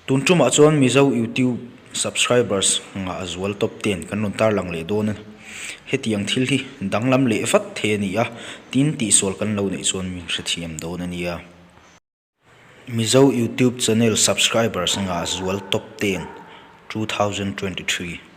Tun tumah chuan Mizo YouTube subscribers ngah zual top ten kan rawn tarlang leh dawn a, hetiang thil hi danglam leh vat thei a ni a, tin tihsual kan lo neih chuan min hrethiam dawn a nia. Mizo YouTube channel subscribers ngah zual top 10, 2023.